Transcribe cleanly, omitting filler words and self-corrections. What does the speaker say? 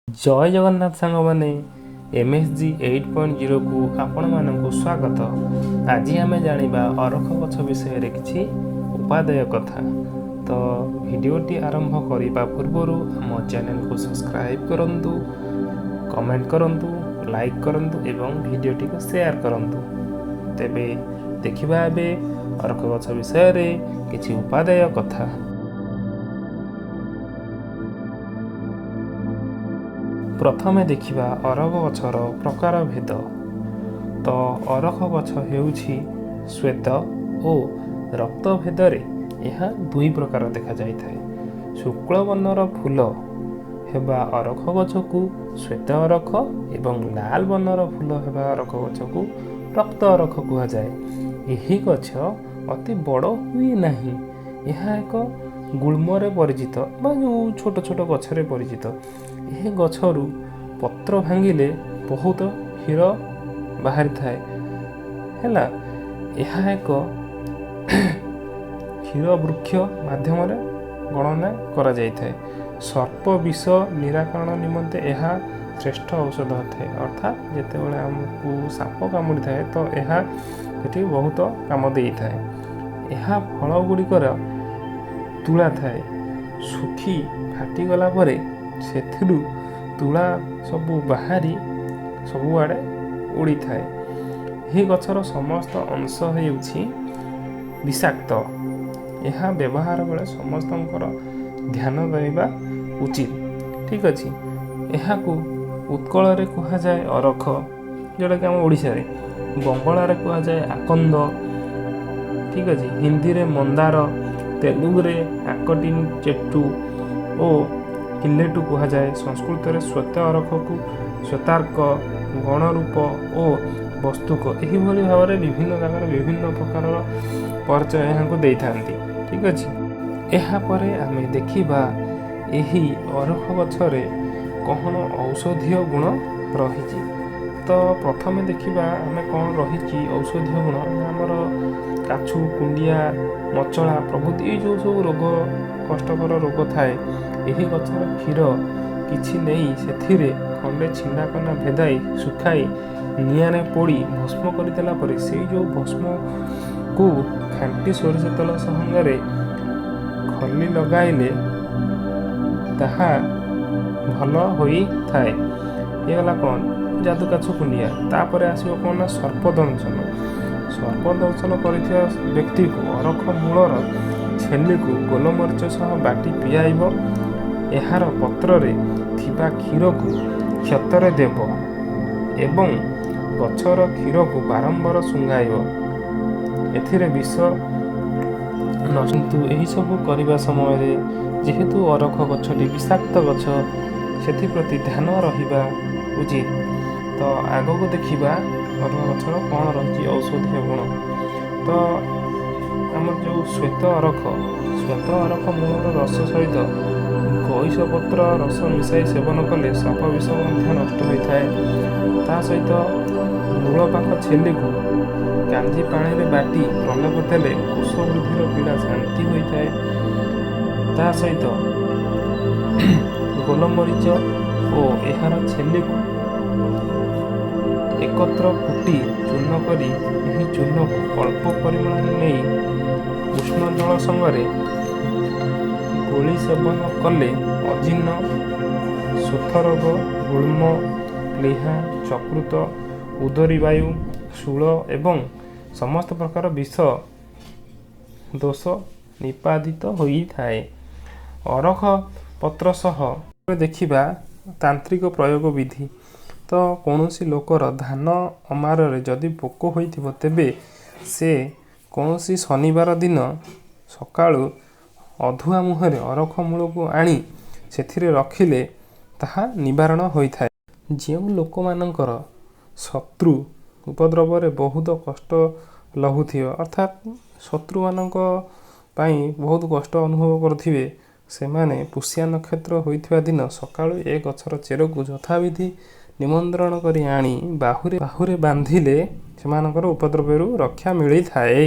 ଜୟ ଜଗନ୍ନାଥ ସାଙ୍ଗମାନେ, MSG 8.0କୁ ଆପଣମାନଙ୍କୁ ସ୍ୱାଗତ। ଆଜି ଆମେ ଜାଣିବା ଅରଖ ଗଛ ବିଷୟରେ କିଛି ଉପାଦେୟ କଥା। ତ ଭିଡ଼ିଓଟି ଆରମ୍ଭ କରିବା ପୂର୍ବରୁ ଆମ ଚ୍ୟାନେଲକୁ ସବସ୍କ୍ରାଇବ୍ କରନ୍ତୁ, କମେଣ୍ଟ କରନ୍ତୁ, ଲାଇକ୍ କରନ୍ତୁ ଏବଂ ଭିଡ଼ିଓଟିକୁ ସେୟାର କରନ୍ତୁ। ତେବେ ଦେଖିବା ଏବେ ଅରଖ ଗଛ ବିଷୟରେ କିଛି ଉପାଦେୟ କଥା। ପ୍ରଥମେ ଦେଖିବା ଅରଖ ଗଛର ପ୍ରକାର ଭେଦ। ତ ଅରଖ ଗଛ ହେଉଛି ଶ୍ୱେତ ଓ ରକ୍ତ ଭେଦରେ ଏହା ଦୁଇ ପ୍ରକାର ଦେଖାଯାଇଥାଏ। ଶୁକ୍ଳ ବର୍ଣ୍ଣର ଫୁଲ ହେବା ଅରଖ ଗଛକୁ ଶ୍ୱେତ ଅରଖ ଏବଂ ଲାଲ ବର୍ଣ୍ଣର ଫୁଲ ହେବା ଅରଖ ଗଛକୁ ରକ୍ତ ଅରଖ କୁହାଯାଏ। ଏହି ଗଛ ଅତି ବଡ଼ ହୁଏ ନାହିଁ। ଏହା ଏକ ଗୁଳ୍ମରେ ପରିଚିତ ବା ଯେଉଁ ଛୋଟ ଛୋଟ ଗଛରେ ପରିଚିତ। ଏହି ଗଛରୁ ପତ୍ର ଭାଙ୍ଗିଲେ ବହୁତ କ୍ଷୀର ବାହାରିଥାଏ ହେଲା। ଏହା ଏକ କ୍ଷୀର ବୃକ୍ଷ ମାଧ୍ୟମରେ ଗଣନା କରାଯାଇଥାଏ। ସର୍ପ ବିଷ ନିରାକରଣ ନିମନ୍ତେ ଏହା ଶ୍ରେଷ୍ଠ ଔଷଧ ହୋଇଥାଏ, ଅର୍ଥାତ୍ ଯେତେବେଳେ ଆମକୁ ସାପ କାମୁଡ଼ିଥାଏ ତ ଏହା ସେଠି ବହୁତ କାମ ଦେଇଥାଏ। ଏହା ଫଳ ଗୁଡ଼ିକର ତୁଳା ଥାଏ, ଶୁଖି ଫାଟିଗଲା ପରେ ସେଥିରୁ ତୁଳା ସବୁ ବାହାରି ସବୁଆଡ଼େ ଉଡ଼ିଥାଏ। ଏହି ଗଛର ସମସ୍ତ ଅଂଶ ହେଉଛି ବିଷାକ୍ତ। ଏହା ବ୍ୟବହାର ବେଳେ ସମସ୍ତଙ୍କର ଧ୍ୟାନ ଦେବା ଉଚିତ। ଠିକ୍ ଅଛି। ଏହାକୁ ଉତ୍କଳରେ କୁହାଯାଏ ଅରଖ, ଯେଉଁଟାକି ଆମ ଓଡ଼ିଶାରେ, ବଙ୍ଗଳାରେ କୁହାଯାଏ ଆକନ୍ଦ, ଠିକ୍ ଅଛି, ହିନ୍ଦୀରେ ମନ୍ଦାର, ତେଲୁଗୁରେ ଆକଟିନ୍ ଚେଟ୍ଟୁ ଓ କିଲେଟୁ କୁହାଯାଏ। ସଂସ୍କୃତରେ ଶ୍ୱେତ ଅରଖକୁ ଶ୍ୱେତାର୍କ, ଗଣରୂପ ଓ ବସ୍ତୁକ, ଏହିଭଳି ଭାବରେ ବିଭିନ୍ନ ଜାଗାରେ ବିଭିନ୍ନ ପ୍ରକାରର ପରିଚୟ ଏହାକୁ ଦେଇଥାନ୍ତି। ଠିକ୍ ଅଛି। ଏହାପରେ ଆମେ ଦେଖିବା ଏହି ଅରଖ ଗଛରେ କ'ଣ ଔଷଧୀୟ ଗୁଣ ରହିଛି। ତ ପ୍ରଥମେ ଦେଖିବା ଆମେ କ'ଣ ରହିଛି ଔଷଧୀୟ ଗୁଣ। ଆମର କାଛୁ, କୁଣ୍ଡିଆ, ମଚଳା ପ୍ରଭୃତି ଏଇ ଯେଉଁ ସବୁ ରୋଗ, କଷ୍ଟକର ରୋଗ ଥାଏ, ଏହି ଗଛର କ୍ଷୀର କିଛି ନେଇ ସେଥିରେ ଖଣ୍ଡେ ଛିଣ୍ଡା କନା ଭେଦାଇ ଶୁଖାଇ ନିଆଁରେ ପୋଡ଼ି ଭସ୍ମ କରିଦେଲା ପରେ ସେଇ ଯେଉଁ ଭସ୍ମକୁ ଖାଣ୍ଟି ସୋରିଷ ତେଲ ସାଙ୍ଗରେ ଖଲି ଲଗାଇଲେ ତାହା ଭଲ ହୋଇଥାଏ। ଇଏ ଗଲା କ'ଣ ଯାଦୁ, କାଛୁ, କୁଣ୍ଡିଆ। ତାପରେ ଆସିବ କ'ଣ ନା ସର୍ପଦଂଶନ। ସର୍ପଦଂଶନ କରିଥିବା ବ୍ୟକ୍ତିକୁ ଅରଖ ମୂଳର ଛେଲିକୁ ଗୋଲମରିଚ ସହ ବାଟି ପିଆଇବ। ଏହାର ପତ୍ରରେ ଥିବା କ୍ଷୀରକୁ କ୍ଷତରେ ଦେବ ଏବଂ ଗଛର କ୍ଷୀରକୁ ବାରମ୍ବାର ଶୁଙ୍ଘାଇବ। ଏଥିରେ ବିଷ। କିନ୍ତୁ ଏହିସବୁ କରିବା ସମୟରେ ଯେହେତୁ ଅରଖ ଗଛଟି ବିଷାକ୍ତ ଗଛ, ସେଥିପ୍ରତି ଧ୍ୟାନ ରହିବା ଉଚିତ। ତ ଆଗକୁ ଦେଖିବା ଅରଖ ଗଛର କ'ଣ ରହିଛି ଔଷଧୀୟ ଗୁଣ। ତ ଆମର ଯେଉଁ ଶ୍ୱେତ ଅରଖ, ଶ୍ୱେତ ଅରଖ ମୂଳର ରସ ସହିତ ଗଇସ ପତ୍ର ରସ ମିଶାଇ ସେବନ କଲେ ସାପ ବିଷ ମଧ୍ୟ ନଷ୍ଟ ହୋଇଥାଏ। ତା ସହିତ ମୂଳ ପାଖ ଛେଲିକୁ କାଞ୍ଜି ପାଣିରେ ବାଟି ପ୍ରଲେପ ଦେଲେ କୋଷ ବୃଦ୍ଧିର ପୀଡ଼ା ଶାନ୍ତି ହୋଇଥାଏ। ତା ସହିତ ଗୋଲମରିଚ ଓ ଏହାର ଛେଲିକୁ ଏକତ୍ର କୁଟି ଚୂର୍ଣ୍ଣ କରି ଏହି ଚୂର୍ଣ୍ଣକୁ ଅଳ୍ପ ପରିମାଣରେ ନେଇ ଉଷ୍ଣ ଜଳ ସଙ୍ଗରେ ଗୋଳି ସେବନ କଲେ ଅଜୀର୍ଣ୍ଣ, ଶୋଥ ରୋଗ, ଗୁଳ୍ମ, ପ୍ଳୀହା, ଯକୃତ, ଉଦରୀବାୟୁ, ଶୂଳ ଏବଂ ସମସ୍ତ ପ୍ରକାର ବିଷ ଦୋଷ ନିପାଦିତ ହୋଇଥାଏ। ଅରଖ ପତ୍ର ସହ ଦେଖିବା ତାନ୍ତ୍ରିକ ପ୍ରୟୋଗ ବିଧି। ତ କୌଣସି ଲୋକର ଧାନ ଅମାରରେ ଯଦି ପୋକ ହୋଇଥିବ, ତେବେ ସେ କୌଣସି ଶନିବାର ଦିନ ସକାଳୁ ଅଧୁଆ ମୁହଁରେ ଅରଖ ମୂଳକୁ ଆଣି ସେଥିରେ ରଖିଲେ ତାହା ନିବାରଣ ହୋଇଥାଏ। ଯେଉଁ ଲୋକମାନଙ୍କର ଶତ୍ରୁ ଉପଦ୍ରବରେ ବହୁତ କଷ୍ଟ ଲଭୁଥିବ, ଅର୍ଥାତ୍ ଶତ୍ରୁମାନଙ୍କ ପାଇଁ ବହୁତ କଷ୍ଟ ଅନୁଭବ କରୁଥିବେ, ସେମାନେ ପୁଷ୍ୟା ନକ୍ଷତ୍ର ହୋଇଥିବା ଦିନ ସକାଳୁ ଏ ଗଛର ଚେରକୁ ଯଥାବିଧି ନିମନ୍ତ୍ରଣ କରି ଆଣି ବାହୁରେ ବାନ୍ଧିଲେ ସେମାନଙ୍କର ଉପଦ୍ରବରୁ ରକ୍ଷା ମିଳିଥାଏ।